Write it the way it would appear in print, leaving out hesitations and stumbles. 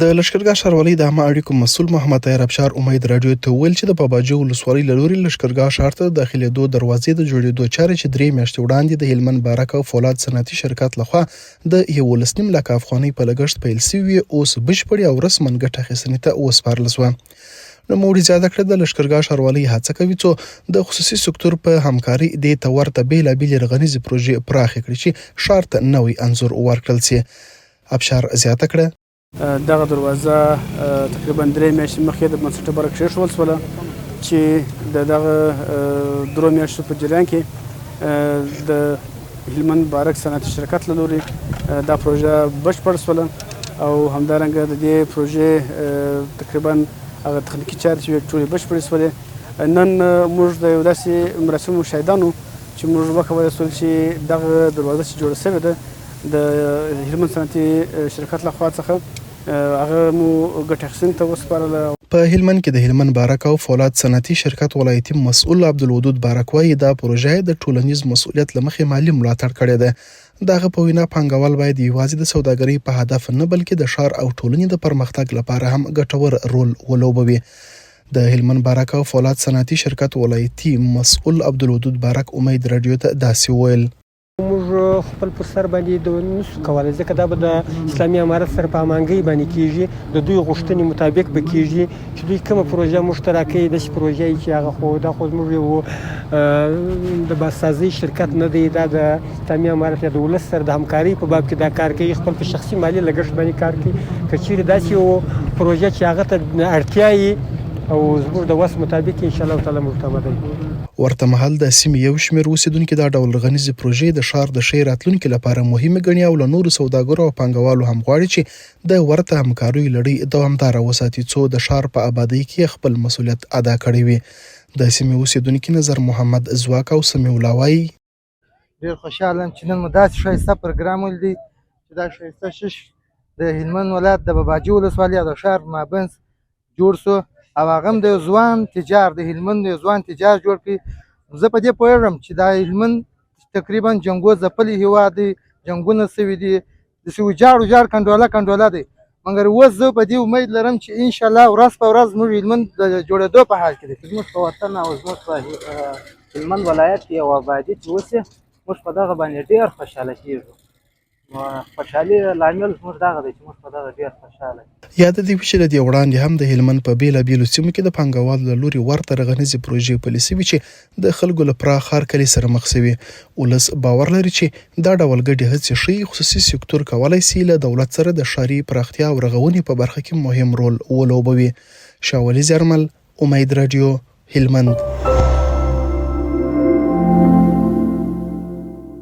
د لښکرګاه ښاروالۍ د عامه اړیکو مسؤل محمد طاهر ابشار امید راډیو ته وویل چې د باباجي ولسوالۍ له لوري لښکرګاه ښار ته د داخلېدو دروازې د جوړېدو چارې چې درې میاشتې وړاندې د هلمند بارک او فولاد صنعتي شرکت لخوا د 11.5 لکه افغانۍ په لګښت پیل شوې وې، اوس بشپړې او رسما ګټه اخیستنې ته وسپارل شوه. نوموړي زیاته کړه، د لښکرګاه ښاروالۍ هڅه کوي څو د خصوصي سکتور په همکارۍ دې ته ورته بېلابېلې رغنیزې پروژې پراخې کړي چې ښار ته نوی انځور ورکړل شي. ابشار زیاته کړه. دغه دروازه تقریبا درې میاشتې مخکې د بنسټ ډبره کښېښول شوله چې د دغه درو میاشتو په جریان کې د هلمند بارک صنعتي شرکت له لوري دا پروژه بشپړ شوله او همدارنګه د دې پروژې تقریبا هغه تخنیکي چارې چې ټولې بشپړې شولې. نن موږ د یو داسې مراسمو شاهدان وو چې موږ وکولای شول چې دغه دروازه چې جوړه شوې ده د هلمند صنعتي شرکت له خوا څخه هغه مو ګټې اخیستنې ته وسپارله. په هلمند کې د هلمند بارک او فولاد صنعتي شرکت ولایتي مسؤل عبدالودود بارک وايي، دا پروژه یې د ټولنیز مسؤلیت له مخې مالي ملاتړ کړې ده. د هغه په وینا، پانګوال باید یوازې د سوداګرۍ په هدف نه، بلکې د ښار او ټولنې د پرمختګ لپاره هم ګټور رول ولوبوي. د هلمند بارک او فولاد صنعتي شرکت ولایتي مسؤل عبدالودود بارک امید راډیو ته داسې وویل. موږ خپل پر سر باندې د نسو کولای، ځکه دا به د اسلامي امارت سره په هماهنګۍ باندې کیږي، د دوی غوښتنې مطابق به کیږي چې دوی کومه پروژه موږ ته راکوي، داسې پروژه چې هغه خو دا خو زموږ یو د بازسازۍ شرکت نه دی، دا د اسلامي امارت یا د ولس سره د همکارۍ په باب کې دا کار کوي، خپل په شخصي مالي لګښت باندې کار کوي. که چیرې داسې یو پروژه چې هغه ته اړتیا وي او زموږ د وس مطابق ان شاء الله تعالی موږ ته آماده یو. ورته مهال د سیمې یو شمېر اوسېدونکي دا ډول رغنیزې پروژې د ښار د ښې راتلونکې لپاره مهمې ګڼي او له نورو سوداګرو او پانګوالو هم غواړي چې د ورته همکاریو لړۍ دوامداره وساتي څو د ښار په ابادۍ کې یې خپل مسوولیت ادا کړی وي. د سیمې اوسېدونکي نظر محمد ځواک او سمیع الله وايي. ډېر خوشحاله یم چې نن مو داسې ښایسته پروګرام ولیدی چې دا ښایسته شش د هلمند ولایت د باباجي ولسوالۍ او د ښار مابنځ جوړ سو او هغه هم د یو ځوان تجار د هلمند یو ځوان تجار جوړ کړي. زه په دې پوهېږم چې دا هلمند تقریبا جنګو ځپلی هیواد دی، جنګونه سوي دي، داسې ویجاړ ویجاړ کنډواله کنډواله دی، مګر اوس زه په دې امید لرم چې انشاءالله ورځ په ورځ زموږ هلمند د جوړېدو په حال کې دی. زموږ په وطن او زموږ په هلمند ولایت کې یو آبادي چې وسي، موږ په دغه باندې ډېر خوشحاله کېږو. خوشحالي لامل زموږ دغه دی چې موږ په دغه ډېر خوشحاله یو. یاده دې وي چې له دې وړاندې هم د هلمند په بېلا بېلو سیمو کې د پانګوالو له لوري ورته رغنیزې پروژې پلي شوي چې د خلکو له پراخ هرکلي سره مخ شوي. ولس باور لري چې دا ډول ګډې هڅې ښيي خصوصي سکتور کولای شي له دولت سره د ښاري پراختیا او رغونې په برخه کې مهم رول ولوبوي. شاه ولي زیارمل، امید راډیو، هلمند.